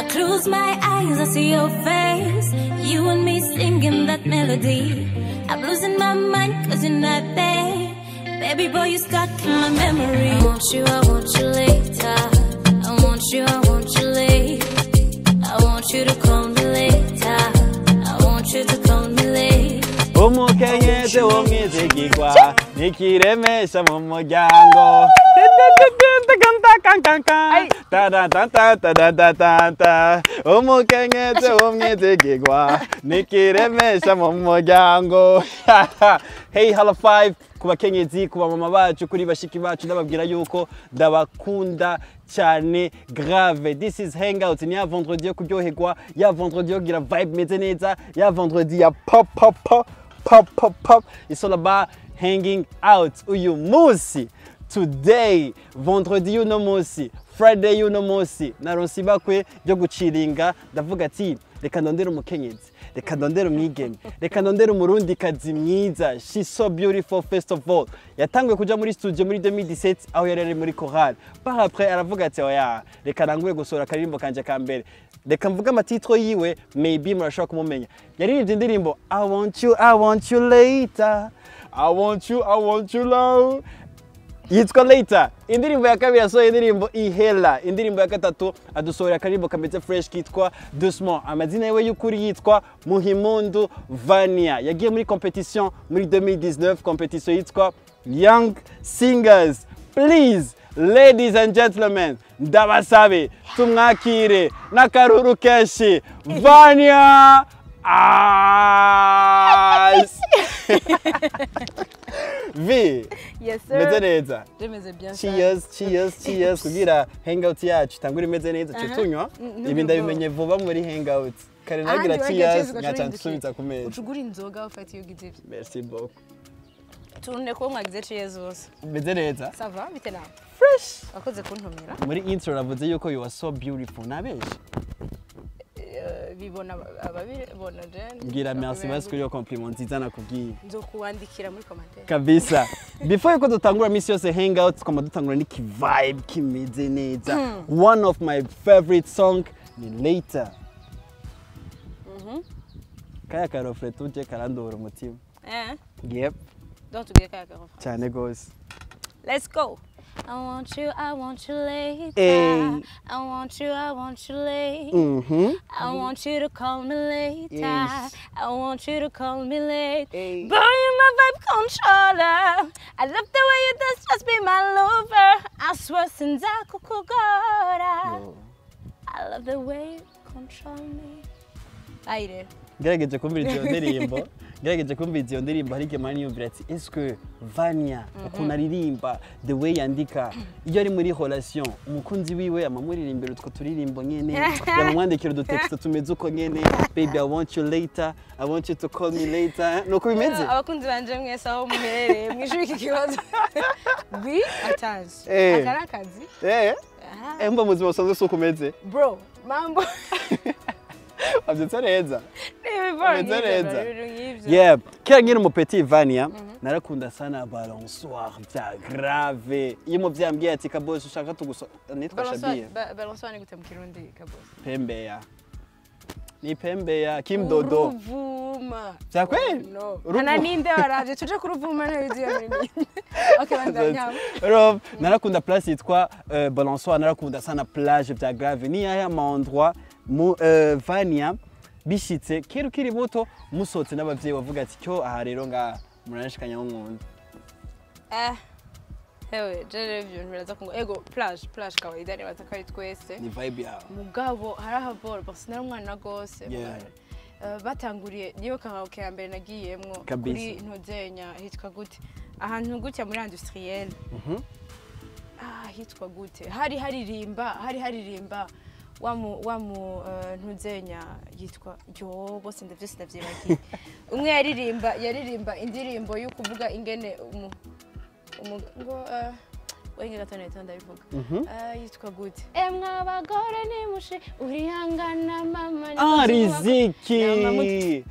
I close my eyes, I see your face. You and me singing that melody. I'm losing my mind 'cause you're not there. Baby boy, you stuck in my memory. I want you later. I want you late. I want you to call me later. I want you to call me late. Umukenyezi w'umwizigirwa nikiremesha mu muryango. Umukenyezi w'umwizigirwa nikiremesha mu muryango. Hey, hello five ku bakenyezi, ku bamama bacu, kuri bashiki bacu, ndababwira yuko ndabakunda cyane grave. This is Hangout, ni ya vendredi yo kuryoherwa, ya vendredi yo kugira vibe meze neza, ya vendredi ya pop pop pop pop pop pop. It's all about hanging out. Uyu munsi, today, vendredi y'uno munsi, Friday y'uno munsi, naronse ibakwe ryo guciringa. Ndavuga ati reka ndondere umukenyezi, reka ndondere umwigeme, reka ndondere umurundikazi mwiza. She's so beautiful. First of all, yatanguye kuja muri studio muri 2017 aho yari ari muri chorale. Par après aravuga ati oya, reka nanguye gusohora akaririmbo kanje ka mbere. Reka mvuge ama titre yiwe, maybe murashobora kumumenya. Yaririmbye indirimbo "I want you, I want you later, I want you, I want you now", yitwa "Later". Indirimbo ya kabiri yasohoye indirimbo "Ihela". Indirimbo ya gatatu adusohora akaririmbo kameze fresh kitwa "Doucement". Amazina yiwe y'ukuri yitwa Muhimundu Vania. Yagiye muri competition muri 2019, competition yitwa Young Singers. Please, ladies and gentlemen, ndabasabe tumwakire n'akaruru kenshi, Vania Ice V. Yes sir. Meze neza? Bimeze bien. Cheers, cheers, cheers, kugira hangout yacu itangure imeze neza, cyo tunywa. Ibi ndabimenye vuba muri hangout. Kare nagira cheers nkaca nsubiza ku meza. Ucugura inzoga ufata iyo ugize ivyo. Merci beaucoup. Turunde ko mwagize cheers bose. Meze neza? Ça va, bite nawe? Fresh. Wakoze kuntumira. Muri intro navuze yuko you are so beautiful, nabeshe? Bibona ababibona je. Mbwira merci basi kuri iyo compliment nziza nakubwiye. Nzokuwandikira muri commentaire. Kabisa. Before yuko dutangura, misi yose hangout twama dutangura n'iki vibe kimeze neza. One of my favorite song ni "Later". Kaya ka refrain tuje karandura umutima. Eh. Yep. Donc tugiye kaya ka refrain. Cyane gose. Let's go. I want you, I want you later. Hey. I want you, I want you late. I want you to call me later. I want you to call me late. Hey. Boy, you're my vibe controller. I love the way you dance, just be my lover. I swear since I kukugora. I love the way you control me. Ayi rero. Ngerageje kumviriza iyo ndirimbo, hari igihe mara niyumvira ati eske Vania, ukuntu aririmba, the way yandika, iyo ari muri relation umukunzi wiwe amamuririmbira utwo turirimbo nyene, yamamwandikira udutexto tumeze uko nyene, "Baby, I want you later, I want you to call me later", nuko bimeze? Abakunzi banje mwese aho muherereye, mwishure iki kibazo. Bi atazi. Eh. Aka ari akazi. Eh. Aha. Eh, mba mu buzima busanzwe si uko umeze? Bro, mambo. Wabyutse neza? Umeze Umeze neza. Ibintu nk'ivyo. Yeah, kera nkiri umupeti, Vania, narakunda sana balançoire bya grave. Iyo umuvyeyi ambwiye ati "Kabosi, ushaka tuguso", nitwa Shabia. Balançoire ni gute mu Kirundi, Kabosi? Pembeya. Ni pembeya, Kim Dodo. Uruvuma. Vya kweli? No. Uruvuma. Hana ninde waravye tuje kuruvuma ntabizi iyo muri. Okay, bandanya. Urumva, narakunda place yitwa balançoire, narakunda sana plage bya grave. Ni yahe ama endroit mu Vania, bishitse kera ukiri muto, musohotse n'abavyeyi, bavuga ati cyo aha rero ngaha muranshikanya aho nkunda? Eh. Hewe, je rero ibyo bintu biraza kungo. Ego, plage, plage kawaida nibaza ko ari twese. Ni vibe yawe. Mugabo hari ahaboro parce nari umwana gose. Yeah. Batanguriye niyo karaoke ya mbere nagiyemwo Kabisa. kuri Ntuzenya, hitwa gute, ahantu gutya muri industriel. Ah, hitwa gute, hari haririmba wa mu Ntuzenya yitwa yo bose ndavyose ndavyibagiye. Umwe yaririmba indirimbo yo kuvuga ingene umu ngo wenge gato neta ndabivuga. Yitwa gute, emwe abagore nimushi urihangana mama. Ah, Riziki.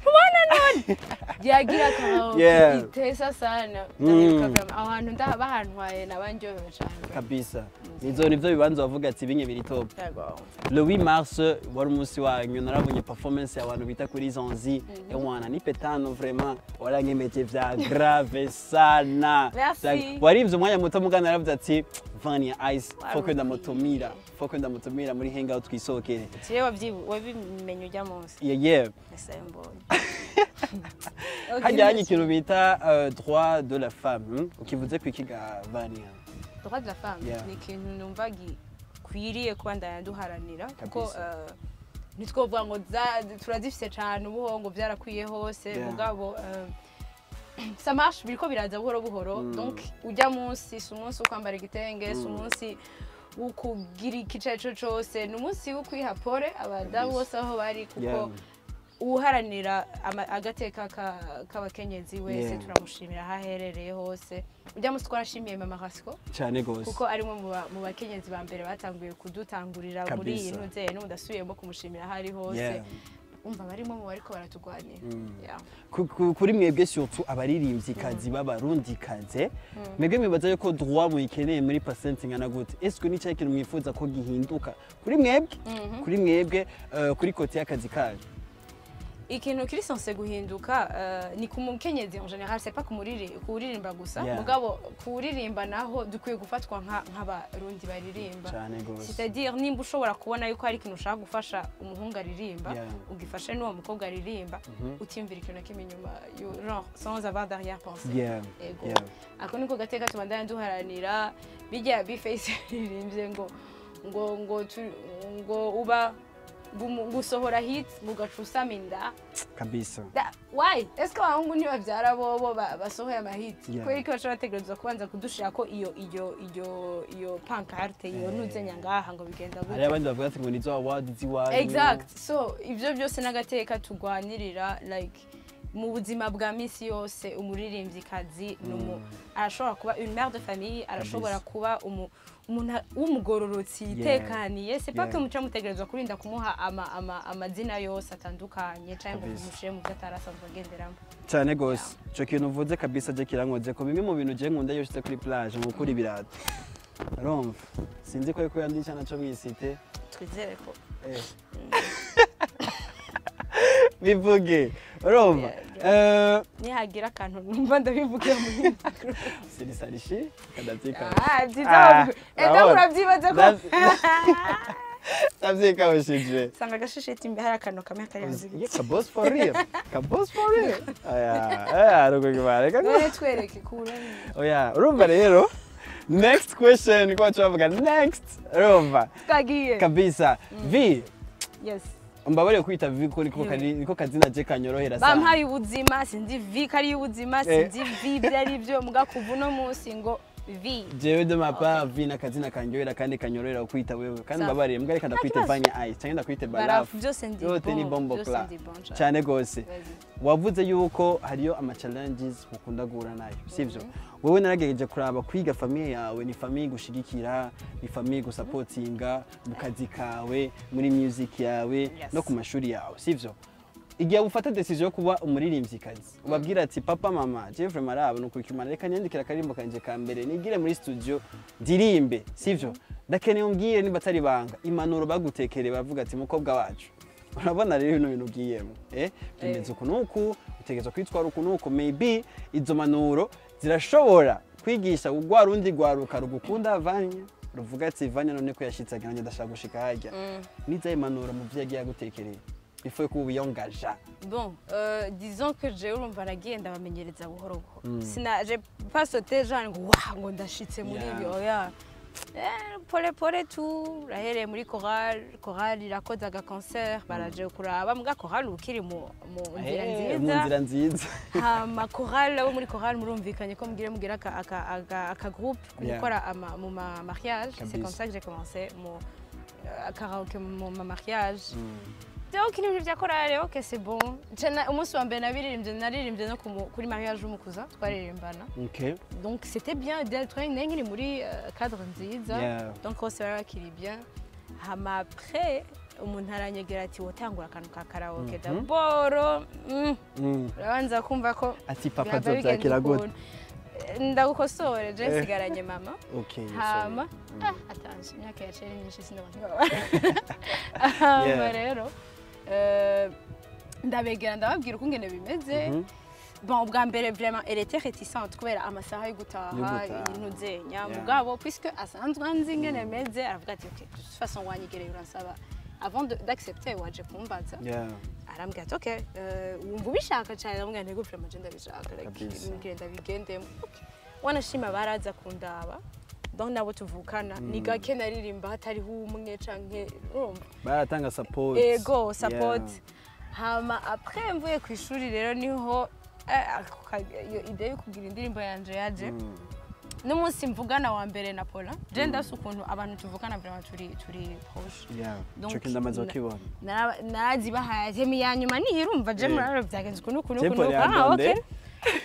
Ubona none yagira karaoke itesa sana. Ndabibuka vraiment aho hantu ndahaba, bahantwaye nabandyohewe cane. Kabisa. Nizo nivyo bibanza bavuga ati binye biri top. Yego. Le 8 mars wari umunsi wanyu, narabonye performance y'abantu bita kuri Zanzi. Ewana ni petano, vraiment waranyemeje vya grave sana. Merci. Warivye umwanya muto mugana, naravuze ati Vania Ice, faut que Warukwiye. ndamutumira, faut que ndamutumira muri hangout twisohokere. Jewe wabimenye ujya munsi? Yeah. Ese mbonye. Hajyanye ikintu bita droit de la femme, Ukivuze ku ikiga, Vania? Droit de la femme ni ikintu numva gikwiriye kuba ndaduharanira, kuko ntitwovuga ngo turazifise cane ubuho ngo vyarakwiye hose, mugabo ça marche, biriko biraza buhoro buhoro. Donc ujya munsi si umunsi wo kwambara igitenge, si umunsi wo kugira ikico arico cose, ni umunsi wo kwiha pole abadamu bose aho bari, kuko uharanira agateka k'abakenyezi wese turamushimira aho aherereye hose. Ujya munsi twarashimiye Mama Rasco, Cyane gose. kuko arimwe mu bakenyezi ba mbere batanguye kudutangurira muri iyi ntuze, n'ubu kumushimira aho ari hose. Umva, barimo mu bariko baratugwanira. Yeah. Kuri mwebwe, surtout abaririmvyikazi b'abarundikaze, mwebwe mwibaza yuko droit muyikeneye muri percent ingana gute? Est-ce que ni cyahe kintu mwifuza ko gihinduka kuri mwebwe, kuri côté y'akazi kanyu? Ikintu kiri censé guhinduka ni ku mukenyezi en général, c'est pas kuririmba gusa, mugabo kuririmba naho dukwiye gufatwa nk'abarundi baririmba. Cyane gose. C'est-à-dire nimba ushobora kubona yuko hari ikintu ushaka gufasha umuhungu aririmba, ugifashe n'uwo mukobwa aririmba, utimvira ikintu na kimwe inyuma, genre sans avoir d'arrière pensée. Ego. Ako niko gateka tubandanya duharanira. Bijya B-Face yaririmbye ngo uba gusohora hit mugaca usama inda. Kabisa. Why est-ce que abahungu ntibavyara bobo basohoye amahit? Kubera ko bashobora bategerezwa kubanza kudushirako iyo pancarte, iyo ntuzenya ngaha ngo bigenda Hari gute? abandi bavuga ati ngo nizo award z'iwanyu. Exact. So ivyo byose n'agateka tugwanirira. Like mu buzima bwa misi yose, umuririmvyikazi arashobora kuba une mère de famille, arashobora kuba umuntu w'umugororotsi yitekaniye. C'est pas que muca mutegerezwa kurinda kumuha amazina yose atandukanye canke ngo mumushire mu vyo atarasanzwe agenderamo. Cyane gose. Ico kintu uvuze kabisa je kirankoze ko. Bimwe mu bintu je nkunda iyo ushitse kuri plage mu gukura ibirato, urumva, sinzi ko ariko yandisha naco mw'isite. Twizere ko Bivuge, urumva. Nihagira akantu numva ndabivugira muri micro. Sirisarishi kadavyika. Ah, byiza. Ah, Eda. urabona. Urabyibaza ko Ndavyikawushije. Sanga agashisheti imbere, hari akantu kamwe kari hanze. Yeah, kabos for real. Kabos for real. Aya, aya, ruko. None twereke kura. Oya, urumva rero. Next question, ko bavuga next. Urumva. Twagiye. Kabisa. V, Yes. mbabarire kwita V ko niko kari niko kazina je kanyorohera sana. Bampaye ubuzima, sinzi V ko ari ubuzima, sinzi V ibyo ari byo, muga kuva uno munsi ngo V. Jewe de ma part, V n'akazina kanyohera kandi kanyorohera kwita wewe. Kandi Sawa. mbabarire, mbwa reka ndakwite kibazo. Vanya Ice cyangwa ndakwite Barafu Barafu. byose ndi Yote ni bon, bombo byose cla. ndi bon cane. Cyane gose. Vas-y. Wavuze yuko hariyo ama challenges mukunda guhura nayo, sivyo? Wewe naragerageje kuraba kwiga famille yawe, ni famille gushigikira, ni famille gusapotinga mu kazi kawe, muri music yawe, no ku mashuri yawe, sivyo? Igihe ufata decision yo kuba umuririmvyikazi, ubabwira ati: "Papa, mama, jewe vraiment araba nukurikimana, reka nyandikira akarimbo kanje ka mbere, nigire muri studio ndirimbe," sivyo? Ndakeneye umbwire niba atari ibanga impanuro bagutekereye, bavuga ati: "Mukobwa wacu, urabona rero bino bintu ugiyemo, bimeze uku nuku, utegerezwa kwitwara uku nuku." Maybe izo manuro zirashobora kwigisha rwa rundi rwaruka rugukunda Vanya, ruvuga ati: "Vanya none ko yashitse, nanjye ndashaka gushika harya." Nizaye impanuro muvyeyi yagiye agutekereye before ko ubiyongaja? Bon, disons que jewe urumva nagiye ndabamenyereza buhoro buhoro. Sina j'ai pas sauté genre ngo wa ngo ndashitse muri ibyo, oya. Pole pole tu rahereye muri chorale, chorale irakoze aga concert, baraje kuraba, mbwa chorale ukiri mu nzira Mu nziza. nzira nziza. Hama chorale, abo muri chorale murumvikanye ko mugire mugire aka groupe gukora mu ma mariage. C'est Kabisa. comme ça que j'ai commencé mu karaoke mu ma mariage. Donc ibintu bya chorale, ok, c'est bon. Umunsi wa mbere nabiririmbye, naririmbye no kuri mariage w'umukuza, twaririmbana. Donc c'était bien d'être nkiri muri cadre nziza. Donc hose bari bakiri bien. Hama après umuntu aranyegera ati: "Wotangura akantu ka karaoke d'abord." Urabanza kumva ko Ati: "Papa birava bigenda azovyakira gute?" ukuntu. Ndagukosore, je nsigaranye mama. Okay. Hama atanje imyaka yaciye ari myinshi, sinabona. Hama rero ndabegera, ndababwira ukungene bimeze. Bon, ubwa mbere vraiment elle était réticente kubera amasaha yo gutaha, Yo gutaha. ibintu zenya. Mugabo puisque asanzwe anzi ingene meze, aravuga ati: "Ok, de toute façon wanyegereye uransaba avant d'accepter, waje kumbaza." Arambwira ati: "Ok, wumva ubishaka cyane?" Ndamubwira nti: "Vraiment je ndabishaka, like, Kabisa. ngenda bigendemo." Okay. Wanashima baraza kundaba, donc nabo tuvukana ni gake naririmba hatariho umwe canke urumva. Baratanga support. Ego, support. Hama après mvuye ku ishuri rero niho iyo idée yo kugira indirimbo yanje yaje. N'umunsi mvugana wa mbere na Paula, je ndafise ukuntu abantu tuvukana vraiment turi proche. Donc, Ico kintu ndamaze kukibona. Narazibahaye temi ya nyuma nihirumva je muraro byagenze ukuntu ukuntu Je ukuntu. Paul Ah, yandonde. ok,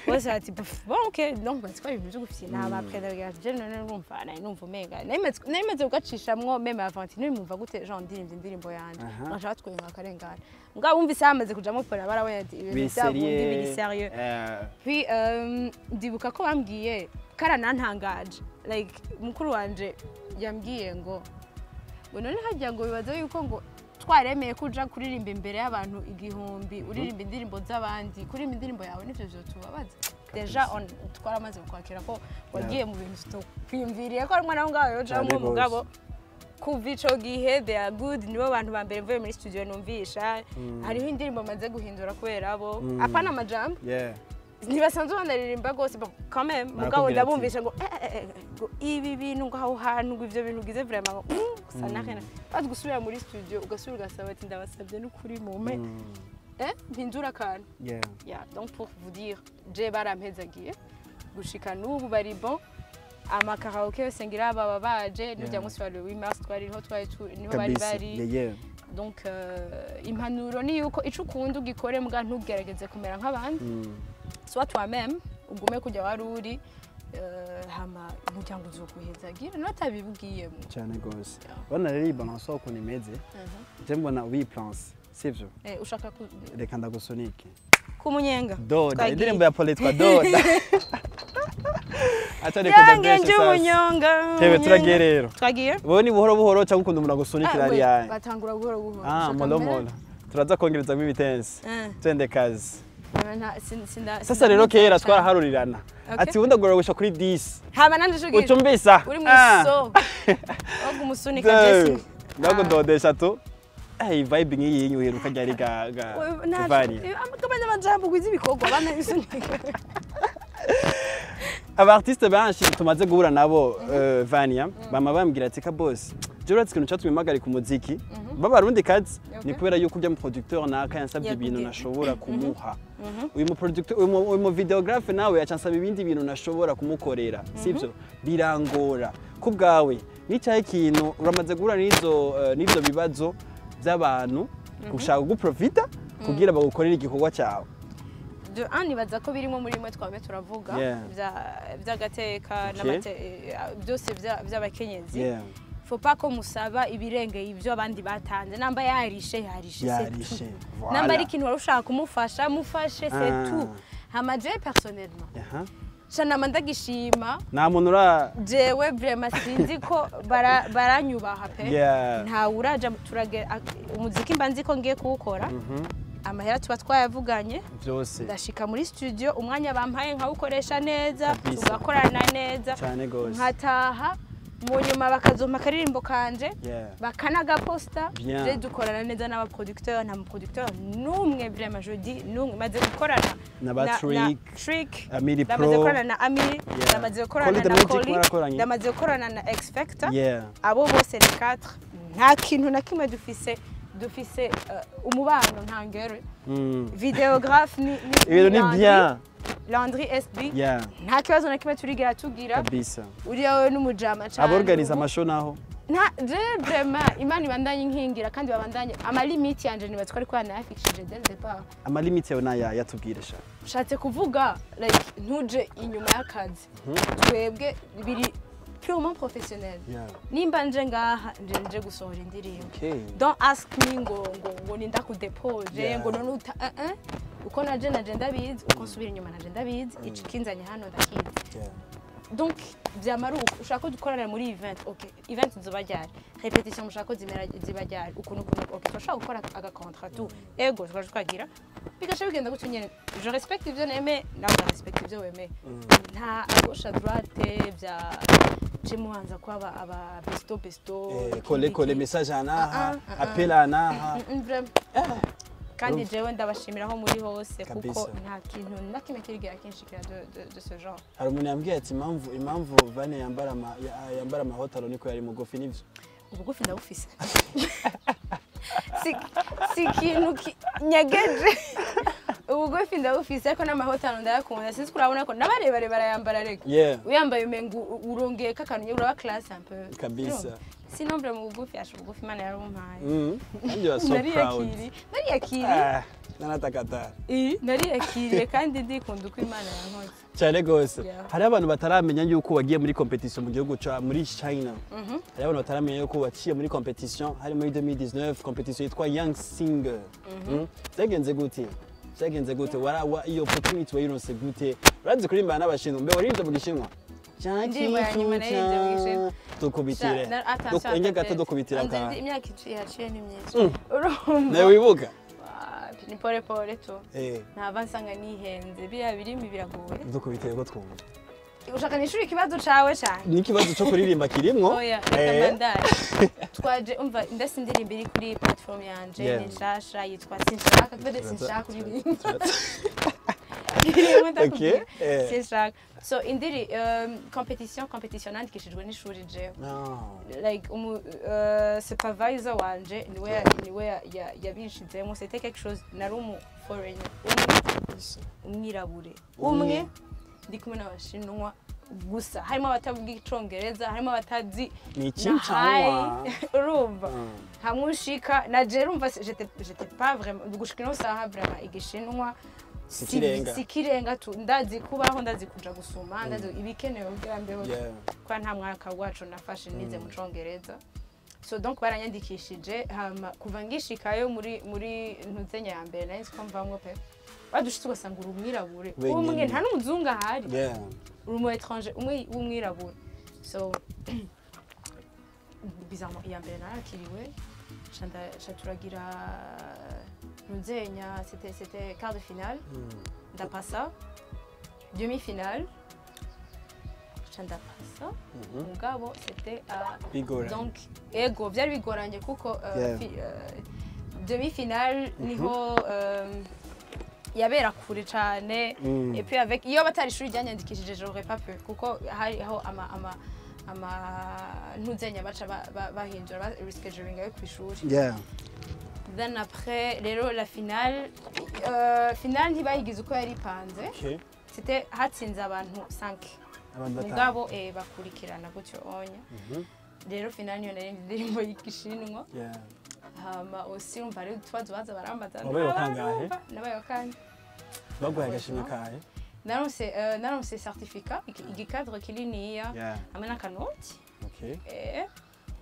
bose bati: "Pff, bon, ok." Donc bati ko ibintu byo gufyina aba après ndabigira je none urumva nari numva umenga nari maze kugacishamwo même avant none mwumva gute genre ndirimvye indirimbo yanje. Nkaca batwenga akarengana, mugabo wumvise hamaze kujamwo Paul barabonye ati ibintu Biri bya bundi sérieux. biri sérieux. Puis ndibuka ko bambwiye karanantangaje, like mukuru wanje yambwiye ngo none hajya ngo bibaza yuko ngo twaremeye ko uja kuririmba imbere y'abantu 1000, uririmba indirimbo z'abandi, kuririmba indirimbo yawe nivyo vyotubabaza? Déjà twaramaze kukwakira ko wagiye mu bintu tukwiyumviriye ko ari umwana wo ngaho yojamwo. Cane gose. Mugabo kuva ico gihe they are good, nibo bantu ba mbere mvuye muri studio numvisha. Hariho indirimbo maze guhindura kubera bo, apana amajambo, ntibasanzwe banaririmba rwose, bon, quand même, mugabo Barakubwira ati- ndabumvisha ngo ngo ibi bintu, ngo aho hantu, ngo ivyo bintu ugize vraiment ngo ça n'a rien, bazi gusubira muri studio ugasubira ugasaba ati: "Ndabasabye n'ukuri mumpe mpindura akantu." Yeah, donc pour vous dire, je barampezagiye gushika n'ubu bari bon. Amakaraoke yose ngira baba baje n'urya munsi wa le 8 mars twariho, twari niho bari Kabisa. bari. Donc impanuro ni yuko ico ukunda ugikore, mbwa ntugerageze kumera nk'abandi. Soit toi-même, ugume kujya wari uri, hama umuryango uzoguhezagira n'atabibwiyemo. Cyane gose. Urabona rero iyi balance ukuntu imeze, je mbona ubiyiplance, sivyo? Ushaka ku Reka ndagusunike. Kumunyenga. Doda. Twagiye. Indirimbo ya Paul yitwa Doda. Acha yange nikudodeshe nje sasa. Umunyonga. Tebe turagiye rero. Twagiye. Wowe ni buhoro buhoro cyangwa ukunda umuntu agusunikira ari yaye? Batangura buhoro buhoro. Ah, Ushaka molo mbere? molo. Turaza kongerezamo ibitensi. Twende kazi. Sasa rero kera twaraharurirana. Ati ubundi agorora gushika kuri 10. Hama nanje shugira. Ucumbisa. Uri mwiso. Wo gumusunika Jesse. Ndagudodesha tu. Hey, vibe nk'iyi uheruka ryari ga Vania? Amagabanya amajambo gwiza ibikorwa bana bisunika. Aba artiste benshi tumaze guhura nabo, Vania, bama bambwira ati: "Kabosi, je uretse ikintu cyatumye mpagarika umuziki b'abarundi kazi ni kubera yuko ujya mu producteur naka yansabye ibintu Yakubwiye. nashobora kumuha, uyu mu producteur, uyu mu vidéographe nawe yacansaba ibindi bintu nashobora kumukorera, sivyo? Birangora." Ku bwawe n'icyahe kintu uramaze guhura n'izo n'ivyo bibazo by'abantu gushaka kuguprofita kugira bagukorere igikorwa cyawe? De un, nibaza ko birimo muri mwe twame turavuga by'agateka byose by'abakenyezi. Faut pas ko musaba ibirengeye ibyo abandi batanze. Namba yarishe, yarishe, c'est Yarishe, tout. voilà. Namba ari ikintu wari ushaka kumufasha, mufashe, c'est tout. Hama je personnellement sha nama ndagishima. Nta muntu ura Jewe vraiment sinzi ko baranyubaha pe. Ntawe uraja turage umuziki mba nzi ko ngiye kuwukora, amahera tuba twayavuganye. Byose. Ndashika muri studio, umwanya bampaye nkawukoresha neza, Kabisa. tugakorana neza, Cyane gose. nkataha, mu nyuma bakazompa akaririmbo kanje, bakanagaposta. Bien. Je dukorana neza n'abaproducteur, nta muproducteur n'umwe vraiment, je dis n'umwe maze gukorana Na ba Trick, Trick, Amiri ndamaze Pro. gukorana na Amiri, ndamaze gukorana Call the na Magic Colly, mwarakoranye? ndamaze gukorana na X Factor. Abo bose ni 4, nta kintu na kimwe dufise umubano ntangere. Vidéographe ni Ibintu ni Landry, bien. Landry SB. Nta kibazo na kimwe turigera tugira. Kabisa. Uriya we n'umujama cane. Aborganiza amashow naho? Nta, je vraiment Imana ibandanye inkingira kandi babandanye amalimiti yanje, nibatwa ariko yanayafikishije dès le départ. Amalimiti yawe naya? Yatubwire sha. Ushatse kuvuga like ntuje inyuma y'akazi, twebwe biri purement professionnel. Nimba nje ngaha, nje gusohora indirimbo. Don't ask me ngo ninda kudepoje, ngo none uta uko naje ndabizi, uko nsubira inyuma naje ndabizi, ikinzanye hano ndakizi. Donc byamara uko ushaka ko dukorana muri event, ok, event zoba ryari, répétition mushaka ko zimera ziba ryari, ukuntu ukuntu, ok, turashaka gukora aga contrat tu, ego, tukaje twagira bigasha bigenda gutyo nyene. Je respecte ivyo nemeye, nawe ukarespecte ivyo wemeye. Nta à gauche à droite bya ce mubanza kuba aba besto besto. Kole kole, message anaha. Ah, ah, ah. Appel anaha. Vraiment. Kandi jewe ndabashimira aho muri hose kuko nta kintu na kimwe kirigera kinshikira de ce genre. Hari umuntu yambwiye ati impamvu Vane yambara amahotaro niko yari mugufi, nivyo? Ubugufi ndabufise, si ikintu nyegeje. Ubugufi ndabufise, ariko n'amahotaro ndayakunda. Sinzi ko urabona ko n'abarebare barayambara reka. Uyambaye umenga urongeyeko akantu, uraba classe un peu. Sinon vraiment ubugufi asha, ubugufi Imana yarabumpaye. And you are so proud. Nariyakiriye, nariyakiriye. Ah, nanatakata. Nariyakiriye kandi ndikunda uko Imana yankoze. Cyane gose. Yeah. Hari abantu bataramenya yuko wagiye muri competition mu gihugu ca muri China. Hari abantu bataramenya yuko waciye muri competition hari muri 2019, competition yitwa Young Singer. Byagenze gute? Byagenze gute? Wara wa iyo opportunity wayironse gute? Urazi kuririmba n'abashinwa? Mbe waririmbye mu Gishinwa? Indirimbo ya nyuma naririmbye mu Gishinwa. Dukubitire. Enge gato, dukubitira ka. Imyaka iciye haciye ni myinshi, urumva. Nawe wibuka? Ah, ni pole pole tu. Ntava nsanga nihenze, biriya birimi biragoye. Dukubitire ko twumva. Ushaka nishuri ikibazo cawe cane? N'ikibazo cyo kuririmba kirimwo. Oya, reka mbandanye. Twaje umva ndetse indirimbo iri kuri platform yanje ni nshasha, yitwa Sinshaka. Kibazo sinshaka kuririmba irimo, ndakubwira. Sinshaka. So indiri competition nandikishijwe n'ishuri jewe. No. Like umu supervisor wanje niwe yabinshizemo. C'était quelque chose, nari umu foreigner umwe, umwirabure umwe, ndi kumwe n'abashinwa gusa, harimo abatavuga icongereza, harimo abatazi Ni na ikincanwa. hi, urumva, hamwe ushika na je urumva j'étais pas vraiment gushika ino saha vraiment igishinwa Sikirenga. Sikirenga tu. Ndazi kubaho, ndazi kuja gusuma, ndazi ibikenewe kugira mbeho kwa nta mwaka wacu nafashe nize mu congereza. So donc baranyandikishije, hama kuva ngishikayo muri ntuzenya ya mbere nari nzi ko mvamwo pe, badushitse ugasanga uri umwirabure Wenyine. umwe, nta n'umuzungu ahari, uri umu étranger umwe w'umwirabure. So bizarrement iya mbere narakiriwe, ca turagira ntuzenya, c'était quart de finale, ndapasa, demi-finale ca ndapasa. Mugabo c'était à Bigoranye. Donc ego, byari bigoranye kuko demi-finale niho yabera kure cane. Et puis avec iyo batari ishuri ryanyandikishije, j'aurais pas pu, kuko hariho ama ntuzenya baca bahindura ba rescheduling yo kw'ishuri. Then après rero la finale, finale ntibayigize uko yari ipanze. C'était hatsinze abantu 5. Abantu batanu. Mugabo bakurikirana gutyo onya. Rero finale niyo nari indirimbo y'igishinwa. Hama aussi umva rero utubazo baza barambaza. Wabaye wa kangahe? Nabaye wa kane. Baguhaye agashimwe kahe? Naronse certificat, igikadre kininiya hamwe n'akanoti.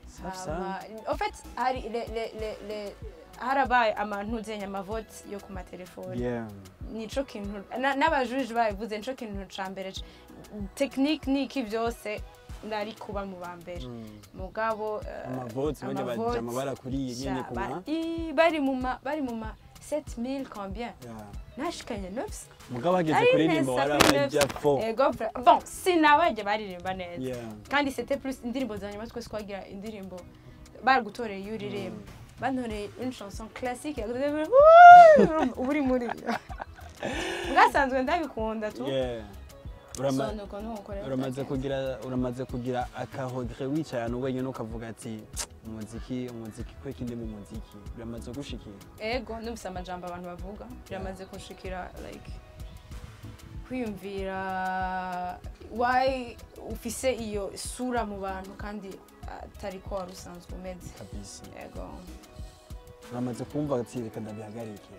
Safi sana. Hama en fait hari les harabaye amantuzenya amavote yo ku matelefone. Nico kintu n'abajuje babivuze, nico kintu ca mbere technique niki byose nari kuba mu ba mbere. Mugabo Amavote bajya amavote, baja amabara kuriye nyene sha, ku ma bari mu ma 7000 combien, nashikanye 900. Mugabo hageze Ari kuririmba neza kuri warabajya 900. fo. Ego, bon, sinabajya baririmba neza. Kandi c'était plus indirimbo za nyuma, twese twagira indirimbo baragutoreye iyo uririmba, bantoreye une chanson classique yaguze uba uri muri bwasanzwe ndabikunda tu. So nuko nuko rero byagenze. Uramaze kugira akaregret wicaye ahantu wenyine ukavuga ati umuziki, umuziki, kweki ndi mu muziki? Biramaze gushikira? Ego, numvise amajambo abantu bavuga, biramaze kunshikira, like kwiyumvira why ufise iyo sura mu bantu kandi atari ko wari usanzwe umeze. Kabisa. Ego. Uramaze kumva ati reka ndabihagarike?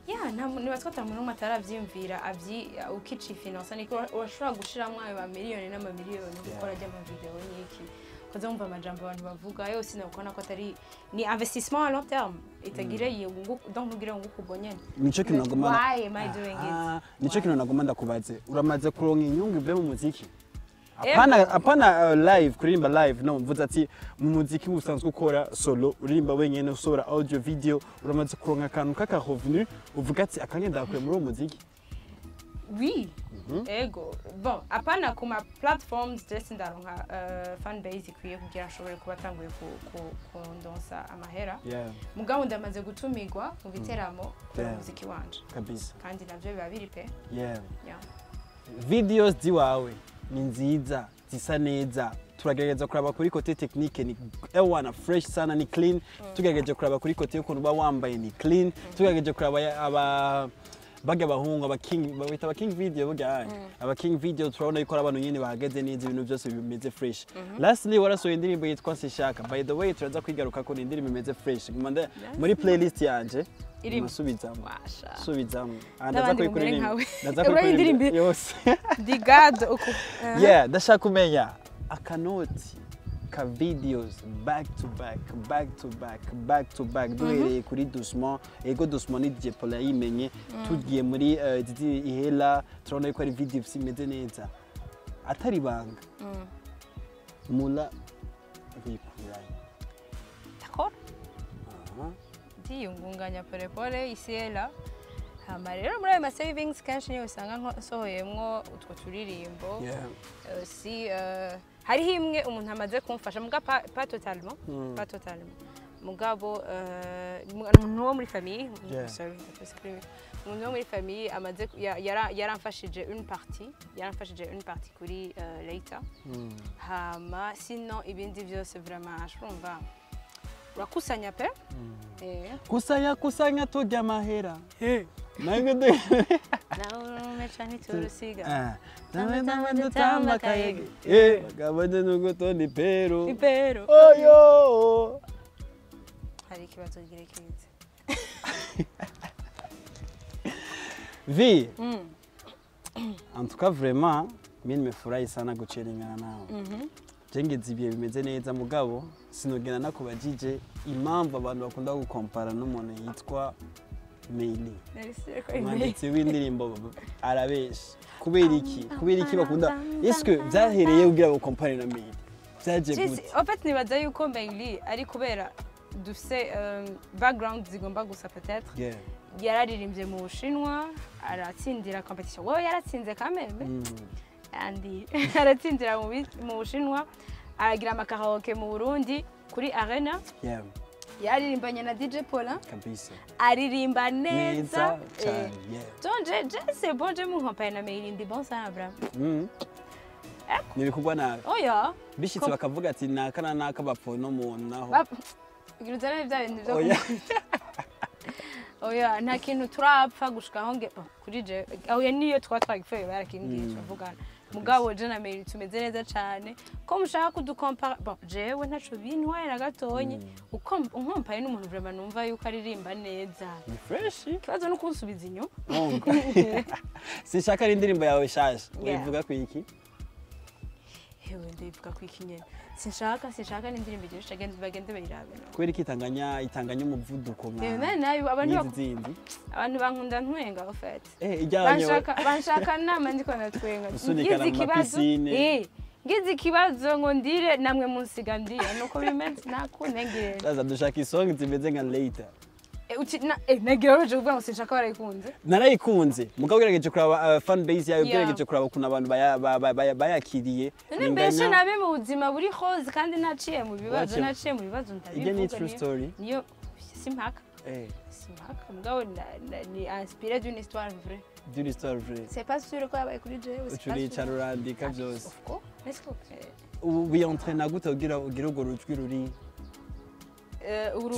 Ya, nta niba twata muntu n'umwe ataravyiyumvira avyi ukici finance niko urashobora gushiramwo ayo mamiliyoni n'amamiliyoni gukora ry'amavideo n'iki. Ukaza wumva amajambo abantu bavuga yose, nakubona ko atari ni investissement à long terme itagira yungu, donc ntugire yunguka ubwo nyene. Nico kintu nagomba. Why am I doing it? Ah, nico kintu nagomba ndakubaze: uramaze kuronka inyungu ivuye mu muziki? Apana, apana live, kuririmba live, no mvuze ati mu muziki usanzwe ukora solo, uririmba wenyene, usohora audio, video, uramaze kuronka akantu k'aka revenu uvuga ati akangenda ndakuye muri uwo muziki? Oui, ego. Bon, apana ku ma platforms, je ndaronka fan base ikwiye kugira nshobore kuba tanguye kundonsa amahera. Mugabo ndamaze gutumirwa mu biteramo kubera umuziki wanje. Kandi navyo biba biri pe. Yeah. Videos ziwawe ni nziza, zisa neza. Turagerageza kuraba kuri côté technique, ni ewana fresh sana, ni clean. Tugerageje kuraba kuri côté y'ukuntu uba wambaye, ni clean. Tugerageje kuraba aba barya abahungu, aba king, babita aba king video, burya aya aba king video, turabona yuko ari abantu nyene bahagaze neza, ibintu byose bimeze fresh. Lastly, warasohoye indirimbo yitwa Sishaka. By the way, turaza kwigaruka ko ni indirimbo imeze fresh. Nguma muri playlist yanje. Irimo. Musubizamo. Washa. Subizamo. Ah, ndaza N'abandi mumere kuyikuririmba. nkawe. Ndaza Uraye kuyikuririmba indirimbo? yose. Digado uku. Yeah, ndashaka kumenya akanoti ka videos back to back, back to back, back to back, duhereye kuri Doucement. Ego, Doucement ni DJ Paul yayimenye. Tugiye muri Didi Ihela, turabona yuko ari videos imeze neza. Atari ibanga, mula bikurayo? D'accord. Ndiyungunganya polepole isi ela. Hama rero muri ayo ma savings kenshi niyo usanga nsohoyemwo utwo turirimbo. Si hariho imwe umuntu amaze kumfasha, muga pas totalement, pas totalement, mugabo umuntu wo muri famille, sorry, ndakoze kuri umuntu wo muri famille amaze yaramfashije une partie, yaramfashije une partie kuri later. Hama sinon ibindi byose vraiment urumva urakusanya pe. Kusanya, kusanya, turya amahera. Nange Nawe urumeca ntiturusiga. Ah, tame tame dutamba kayege. Eh, gabane nuko toni pero. Ipero. Oyo. Hari ikibazo kirekire. Vi. En tout cas, vraiment, mimi nimefurahi sana gucheringana nawe. Je ngeze ibihe bimeze neza, mugabo sinogenda nakubajije impamvu abantu bakunda gukompara n'umuntu yitwa Meili. Umwanditsi w'indirimbo arabesha. Kubera iki? Kubera iki bakunda? Est-ce que byahereye kugira ngo compare na Meili? Byaje gute? En fait, nibaza yuko Meili ari kubera dufise background zigomba gusa peut-être. Yararirimbye mu Bushinwa, aratsindira competition. Wowe yaratsinze kameme. Andi aratsindira mu Bushinwa, aragira amakaraoke mu Burundi kuri Arena. Yaririmbanye na DJ Paulin. Kabisa. Aririmba neza. Neza cyane. Donc je c'est bon, je mu compare na Meili, ndi bon sana bra. Ni ibikorwa nabi. Oya. Bishitse bakavuga ati naka na naka bapfuye no muntu naho. Ugira uzane bya bintu byo Oya. Oya, nta kintu turapfa gushika aho nge, oh, kuri je oya, niyo twa twagipfuye barakimbwiye, turavugana. Mugabo je na Meili tumeze neza cyane. Ko mushaka kudukompara, bon, jewe ntaco bintwaye na gatonyi. Uko unkompaye n'umuntu vraiment numva yuko aririmba neza, Ni fresh. ikibazo no kunsubiza inyuma. Nkumva. Sinshaka ari indirimbo yawe shaje. Yeah. Uyivuga ku iki? Hewe, ndayivuga ku iki nyene? Sinshaka, sinshaka n'indirimbo igihe bagende, bagende bayirabe. Kubera iki itanganya umuvuduko nka Yewe, nabi abantu n'izi zindi? Abantu bankunda ntwenga en fait. Eh, ijyanye. Banshaka nama ndiko ndatwenga. Gusunikana Ngize mu ikibazo, ma piscine. Ngize ikibazo ngo ndire, namwe munsiga ndira, nuko bimeze nakunengire. Sasa dushaka isong zimeze nka Later. Nagira uje kuvuga ngo Sinshaka barayikunze. Narayikunze, mugabo ugerageje kuraba fan base yawe, ugerageje kuraba ukuntu abantu bayakiriye. None mbese nabe mu buzima buri hose kandi naciye mu bibazo, naciye mu bibazo Ijya ni ndabivuga. true story. Niyo simpaka. Simpaka, mugabo ni inspiré d'une histoire vraie. D'une histoire vraie. C'est pas sûr ko yabaye kuri jewe, c'est pas sûr. Ucuricara urandika byose. Of course, let's go. Ubu wiyentraîna gute kugira ugire urwo rujwi ruri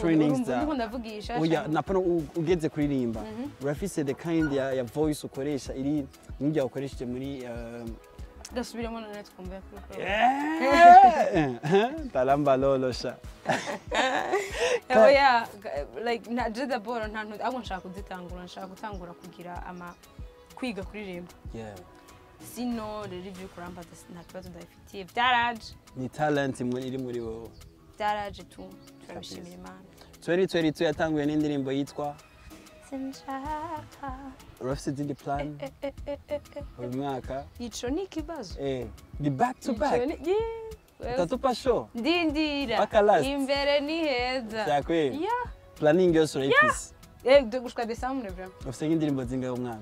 trainings Urumva ndiko ndavugisha. Oya, napano ugeze kuririmba urafise the kind ya voice ukoresha iri nk'irya ukoresheje muri Gasubiremo none twumve kuri Talamba lolo sha. Oya, like na je d'abord nta ntu ahubwo nshaka kuzitangura, nshaka gutangura kugira ama kwiga kuririmba. Sino rero ibyo kurambaza nta kibazo ndabifitiye, byaraje. Ni talent iri muri wowe. Byaraje tu, turabishimira Imana. 2022 yatanguye n'indirimbo yitwa Sinshaka. Urafise izindi plan uyu mwaka? Ico ni ikibazo. Ni back to back. Ico ni, yeah. Utatupa show. Ndindira. Paka last. Imbere ni heza. Vyakweli. Yeah. Planning yose urayifise. Gushika December vraiment. Ufise nk'indirimbo zingahe umwaka?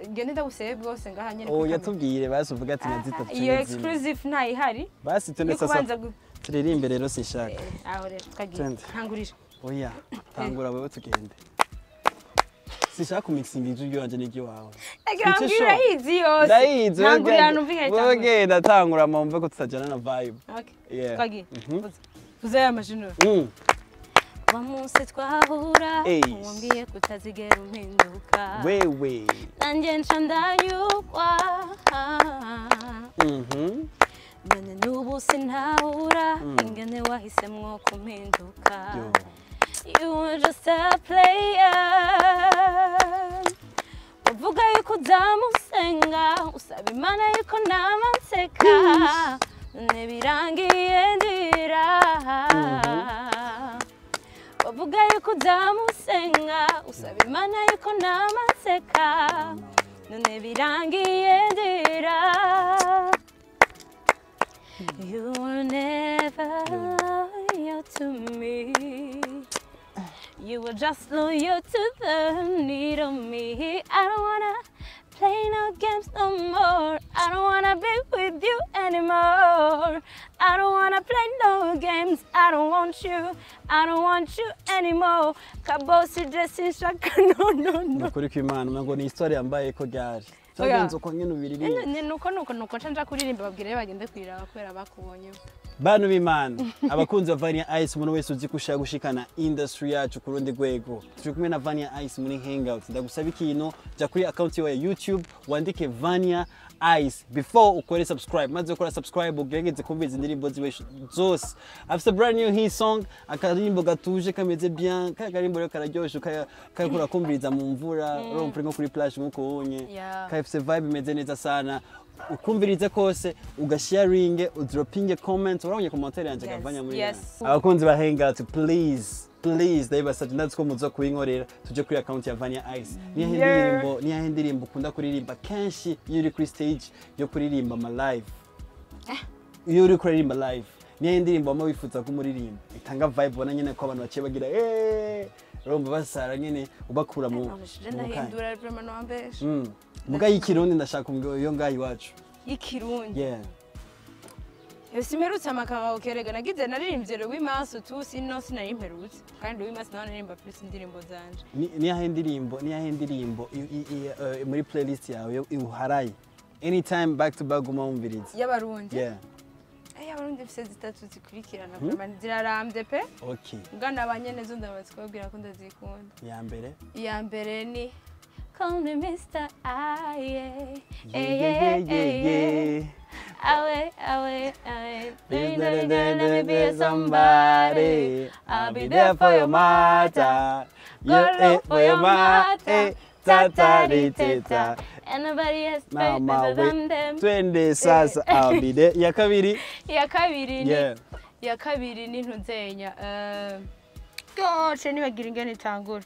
Ngende ndagusebe bwose ngaha nyene. Oh, kuri kamera. yatubwire basi, uvuga ati na zitatu Iyo canke zine. exclusive ntayihari. Basi tende Yo sasa. kubanza Turirimbe rero sinshaka. Aho rero twagiye. Twende. Ntangurira. Oya, tangura wewe tugende. Sinshaka kumixinga ijwi ryanje n'iry'iwawe. Agira Ico mbwira show. urayizi yose. Ndayizi. Ntangurira numvikane Wewe tangura. genda tangura mpamve ko tutajana na vibe. Okay. Yeah. Twagiye. Vuza ya mashino. Wa munsi twahura, Ey. wambwiye kutazigera umpinduka, Wewe. nanjye nca ndanyurwa. None n'ubu sintahura ingene wahisemwo kumpinduka. Yo. You were just a player. Uvuga yuko uzamusenga, usaba Imana yuko nama nseka, none birangiye ndira. Uvuga yuko uzamusenga, usaba Imana yuko nama nseka, none birangiye ndira. You were never loyal to me. You were just loyal to the need of me. I don't wanna play no games no more. I don't wanna be with you anymore. I don't wanna play no games. I don't want you. I don't want you anymore. Kabosi dressing shaka, no no no. Nukuri kw'Imana umengo ni histoire yambaye ko ryari. Cyagenze uko nyene ubiririmba. Nuko nuko nca kuririmba, babwire bagende kwiraba kubera bakubonye. Bantu b'Imana, abakunzi ba Vania Ice, umuntu wese uzi ko ushaka gushikana industry yacu ku rundi rwego, turi kumwe na Vania Ice muri Hangout. Ndagusaba ikintu: jya kuri account yawe ya YouTube, wandike Vania Ice before ukore subscribe. Maze ukora subscribe, ugerageze kumva indirimbo ziwe zose. Afise brand new hit song, akaririmbo gatuje kameze bien. Kaya karimbo rero kararyoshe, kaya kumviriza mu mvura, urumva uri nko kuri plage nkuko ubonye. Kafise vibe imeze neza sana. Ukumvirize kose, ugasharinge, udropinge comment. Urabonye commentaire yanje? Yes, Kavanya muri yes. abakunzi ba Hangout, please please, ndabibasabye, ndazi ko muza kubinkorera. Tuje kuri account ya Vania Ice. Niyahe ndirimbo, niyahe ndirimbo ukunda kuririmba kenshi iyo uri kuri stage yo kuririmba ama live? Iyo uri kuririmba live, niyahe ndirimbo wama wifuza ko umuririmba itanga vibe, ubona nyene ko abantu baciye bagira urumva basara nyene, ubakura mu mu kanya? Ndahindura vraiment, noambesha. Muga y'ikirundi ndashaka iyo ngaho iwacu. Y'ikirundi? Yeah. Yo simperutse amakaraoke rega, nagize naririmbye Louis tu, sino sinari mperutse, kandi Louis nawe naririmba plus indirimbo zanje. Niyahe ndirimbo, niyahe ndirimbo muri playlist yawe iwuharaye anytime, back to back, guma wumviriza? Y'abarundi? Yeah. Y'abarundi mfise zitatu zikurikirana, vraiment zirarambye pe. Ugana abanyene zo ndamaze kubabwira ko ndazikunda. Ya mbere? Iya mbere ni Call me Mr. I, yeah, Yeah, yeah, yeah, yeah. Awe, awe, awe. Let me be somebody. I'll be there for your mother. Go look for your mother. Ta ta di ti ta. And nobody has Mama better we. than them. Twende sasa, I'll be there. Ya kabiri? Iya kabiri ni iya kabiri ni ntuzenya goce, nibagira ingene itangura.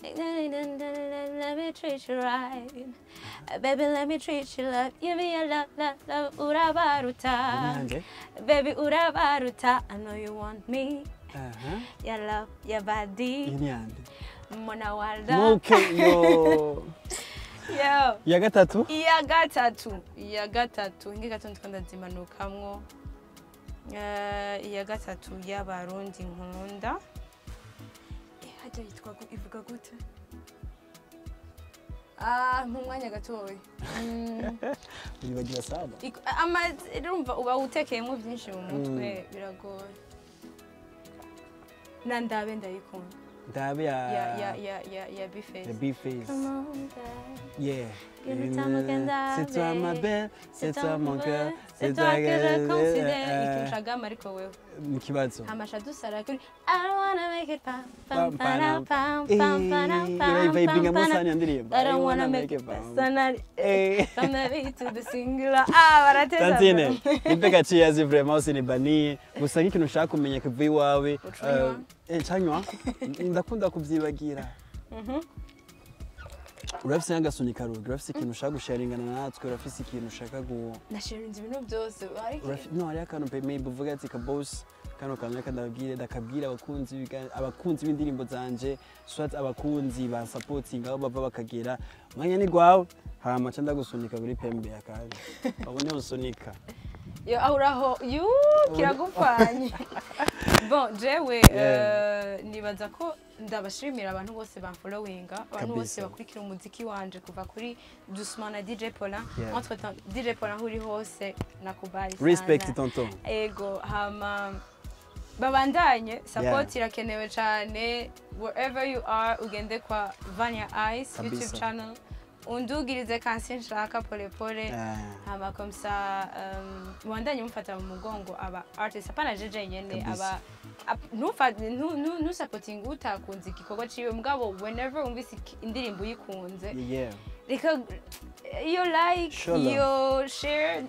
Let me treat you right. Baby, let me treat you love. Give me a love, love, love. Urabaruta. Nanje? Baby, urabaruta. I know you want me. Aha. Your love, your body. Iyi ni yande? Mona Walda. Okay, yo. Yo. Ya gatatu? Iya gatatu, iya gatatu inge gato ndiko ndazimanukamwo. Iya gatatu y'abarundi nkunda, hajya yitwa ivuga gute? Mu mwanya gatoya. Wibagiwe saba. Urumva uba utekeyemo byinshi mu mutwe, biragoye. Na ndabe ndayikunda. Ndabe ya Ya ya ya ya ya Bface. Ya Bface. Come on, babe. Yeah. C'est toi ma belle, c'est toi mon cœur, c'est toi que je considère. Ikintu cagama ariko wewe Ikibazo. Amasha dusara kuri I don't wanna make it pam pam pam pam pam pam pam. Urayivibinga musani iyo ndirimbo. I don't wanna make it personal. From the beat to the singular. Ah, barateza. Tantine, nipe gaciyazi vraiment usinibaniye. Gusa nk'ikintu ushaka kumenya kuva iwawe. Canywa. Ndakunda kuvyibagira. Urafise nk'agasunika rugi, urafise ikintu ushaka gusharingana natwe, urafise ikintu ushaka gu Nasharinze ibintu byose. No, hariho akantu maybe uvuga ati kabosi kano kantu reka ndababwire, ndakabwira abakunzi b'indirimbo zanje, swat abakunzi ba supporting aho bava bakagera. Umwanya ni gwawe, hama ca ndagusunika kuri pembe akaje. Babone usunika. Yo aho yu kiragupfanye. Bon, jewe nibaza ko ndabashimira abantu bose bamfollowinga, abantu bose bakurikira umuziki wanje kuva kuri Doucement na DJ Paulin. Entre temps DJ Paulin uri hose nakubali sana. Respect tonton. Ego hama babandanye support irakenewe cyane wherever you are, ugende kwa Vania Ice YouTube channel. Undugirize kansi nshaka pole pole. Hama comme ça wandanye mufata mu mugongo aba artist apana jeje nyene aba nu supporting utakunze igikorwa ciwe mugabo whenever umvise indirimbo uyikunze reka iyo like iyo share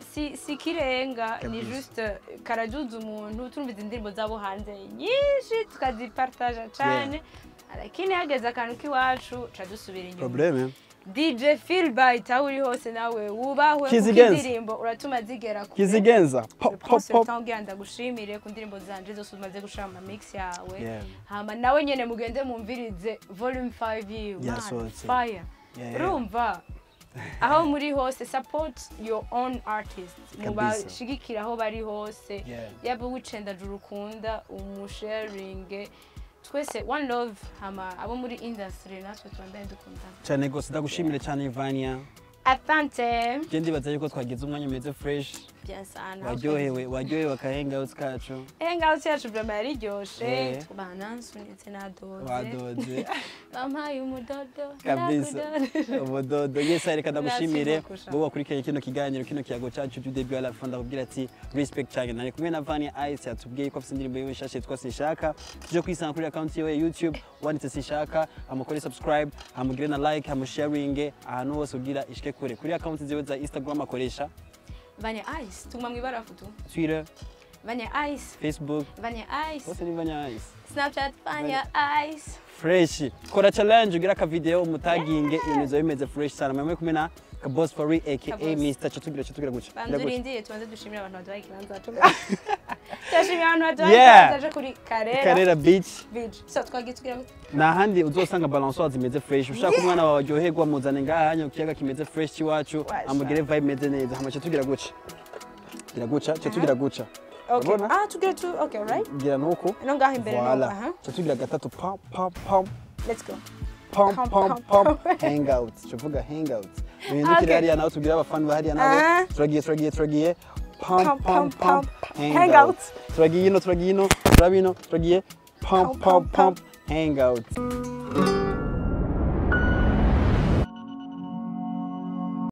si kirenga ni juste karajuza umuntu turumviza indirimbo zabo hanze nyinshi tukazipartaja cyane, lakini hageze akantu kiwacu ca dusubira inyuma. Probleme DJ Philbyte aho uri hose nawe wubahwe kuko indirimbo uratuma zigera kure. Kizigenza pop pop pop. Ngira ndagushimire ku ndirimbo zanje zose umaze gushira mu mix yawe. Hama nawe nyene mugende mumvirize volume 5 yiwe. Fire. Urumva aho muri hose support your own artist. Mubashigikira aho bari hose. Yaba wicenda jurukunda umusharinge. Twese one love hama abo muri industry natwe twambaye dukundana. Cyane gose ndagushimire cyane Vania. Asante. Je ndibaza yuko twagize umwanya meze fresh. Bien sana. Waryohewe akahangout kacu. Hangout yacu vraiment yariryoshe. Tubana nsunitse nadoze. Wadoze. Bampaye umudodo. Kabisa. Umudodo. Yes, reka ndagushimire. Bo wakurikiranye kino kiganiro kino kiyago cyacu du début à la fin ndakubwira ati respect cyane. Nari kumwe na Vania Ice yatubwiye ko afite indirimbo yiwe nshasha yitwa Sinshaka. Tuje kwisanga kuri account yiwe YouTube wanditse Sinshaka, amukore subscribe, amugire na like, amusharinge ahantu hose ugira ishike kure. Kuri account ziwe za Instagram akoresha Vania Ice, tuma mwibarafu tu. Twitter Vania Ice, Facebook Vania Ice, bose ni Vania Ice, Snapchat Vania Ice. Fresh. Kora challenge ugira ka video umutaginge ibintu bimeze fresh sana. Mwemwe kumwe na Kaboss Fari aka Mr. Chatubwira guca. Bandurindiye tubanze dushimira abantu baduhaye ikibanza cyo. Turashimira abantu baduhaye ikibanza cyo kuri Karera Beach. So twagiye tugira na handi uzosanga balançoire zimeze fresh. Ushaka umwana wawe aryoherwa muzane ngaha hanyo kiyaga kimeze fresh iwacu amugire vibe meze neza. Hama chatubwira guca. Gira guca, chatubwira guca. Okay. Ah, tugira tu okay, right? Gira nuko. No ngaha imbere no. Aha. Chatubwira gatatu pam pam pam. Let's go. Pam pam pam hangout. Tuvuga hangout. Uhindukire hariya nawe tubwire abafana ba hariya nabo. Turagiye. Pam pam pam hangout. Turagiye ino, turabino, turagiye pam pam pam hangout.